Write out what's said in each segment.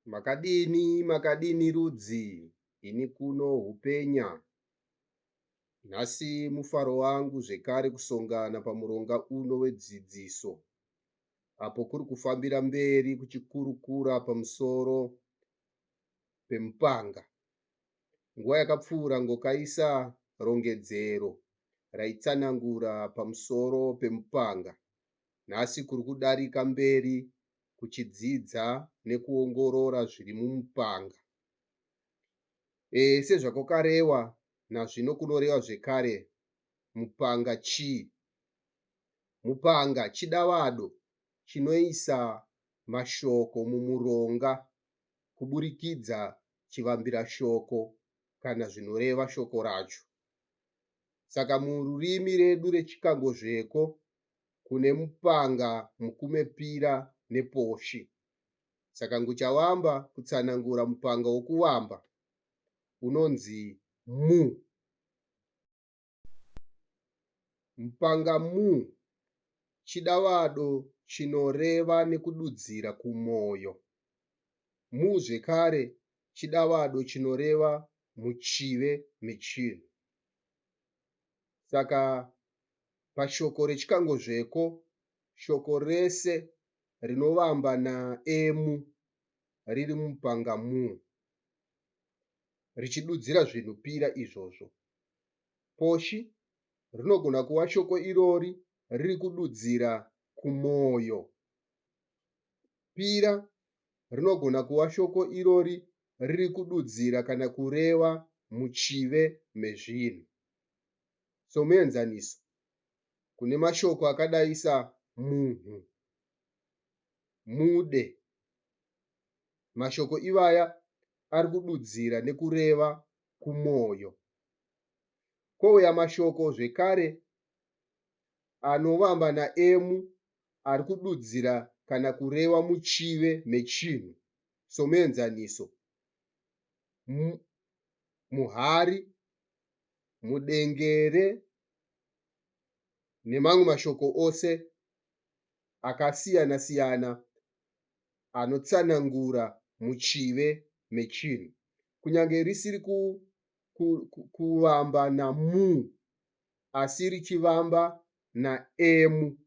Makadini makadini rudzi ini kuno hupenya. Nhasi mufaro wangu zvekare kusongana pamuronga uno wedzidziso apo kuri kufambira mberi kuchikurukura pamusoro pemupanga. Nguva yakapfuura ngokaisa rongedzero raitsanangura pamusoro pemupanga. Nhasi kuri kudarika mberi kuchidzidza nekuongorora zviri mumupanga. Sezvakwakarewa nazvino kunorewa zvekare, mupanga chii? Mupanga chidavado chinoisa mashoko mumuronga kuburikidza chivambirashoko kana zvinoreva shoko racho. Saka mururimi redu rechiKangozveko kune mupanga, mukumepira neposhi. Saka nguchavamba kutsanangura mupanga wokuvamba unonzi mu. Mupanga mu chidavado chinoreva nekududzira kumoyo. Mu zvekare chidavado chinoreva muchive mechinhu. Saka pashoko rechiKangozveko, shoko rese rinovamba naemu riri mupanga mu, richidudzira zvinhu pira izvozvo. Poshi rinogona kuva shoko irori riri kududzira kumoyo. Pira rinogona kuva shoko irori riri kududzira kana kureva muchive mezvinhu. Somuenzaniso, kune mashoko akadai sa munhu, mude. Mashoko ivaya ari kududzira nekureva kumoyo. Kouya mashoko zvekare anovamba naemu ari kududzira kana kureva muchive mechinhu. Somuenzaniso, muhari, mudengere nemamwe mashoko ose akasiyana siyana anotsanangura muchive mechinhu. Kunyange risiri kuvamba namu asi richivamba naemu,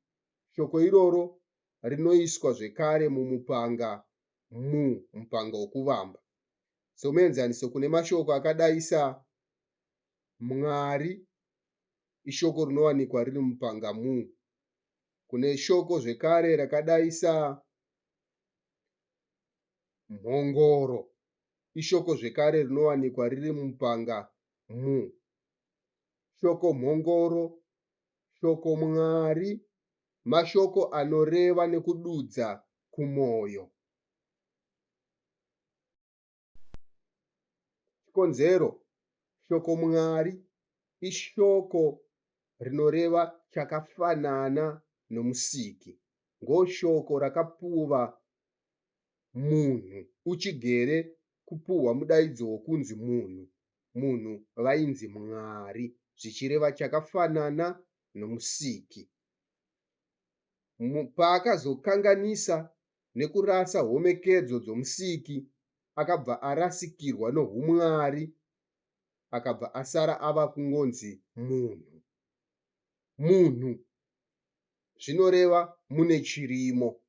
shoko iroro rinoiswa zvekare mumupanga mu, mupanga wokuvamba. Somuenzaniso kune mashoko akadai sa Mwari ishoko rinowanikwa riri mupanga mu. Kune shoko zvekare rakadai sa mhongoro ishoko zvekare rinowanikwa riri mupanga mu. Shoko mhongoro, shoko Mwari mashoko anoreva nekududza kumoyo. Chikonzero, shoko Mwari ishoko rinoreva chakafanana nomusiki. Ngoshoko rakapuva munhu uchigere kupuhwa mudaidzo wokunzi munhu. Munhu vainzi Mwari zvichireva chakafanana nomusiki. Paakazokanganisa nekurasa homekedzo dzomusiki akabva arasikirwa nohumwari akabva asara ava kungonzi munhu. Munhu zvinoreva mune chirimo.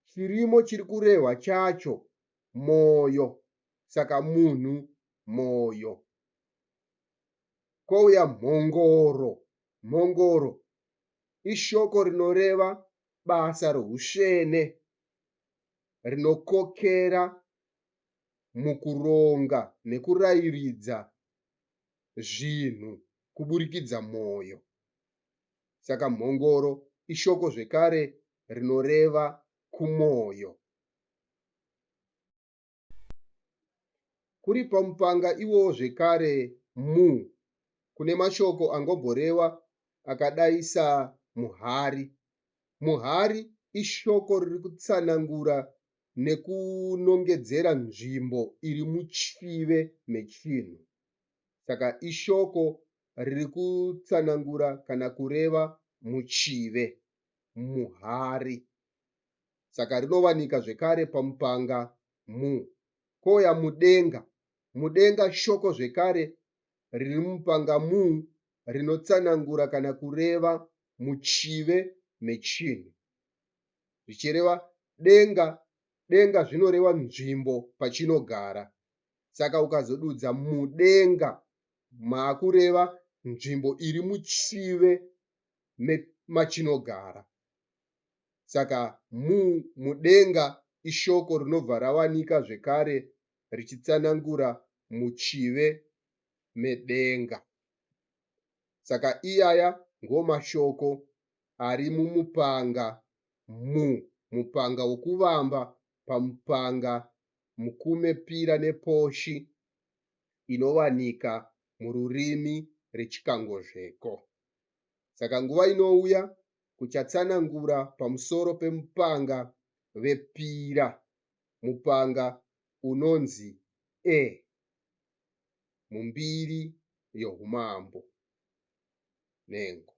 Chirimo chiri kurehwa chacho moyo. Saka munhu moyo. Kouya mhongoro. Mhongoro ishoko rinoreva basa rohusvene rinokokera mukuronga nekurairidza zvinhu kuburikidza mwoyo. Saka mhongoro ishoko zvekare rinoreva kumwoyo. Kuri pamupanga iwowo zvekare mu kune mashoko angomboreva akadai sa muhari. Muhari ishoko riri kutsanangura nekunongedzera nzvimbo iri muchive mechinhu. Saka ishoko riri kutsanangura kana kureva muchive, muhari. Saka rinowanika zvekare pamupanga Mu. Kouya mudenga. Mudenga shoko zvekare riri mupanga mu rinotsanangura kana kureva muchive mechinhu. Zvichireva denga, denga zvinoreva nzvimbo pachinogara. Saka ukazodudza mudenga maakureva nzvimbo iri muchive machinogara. Saka mu mudenga ishoko rinobva rawanika zvekare richitsanangura muchive medenga. Saka iyaya ngomashoko ari mumupanga mu mupanga wokuvamba pamupanga mukume pira neposhi inowanika mururimi rechiKangozveko. Saka nguva inouya kuchatsanangura pamusoro pemupanga vepira, mupanga unonzi e mumbiri youmambo. Nhengo.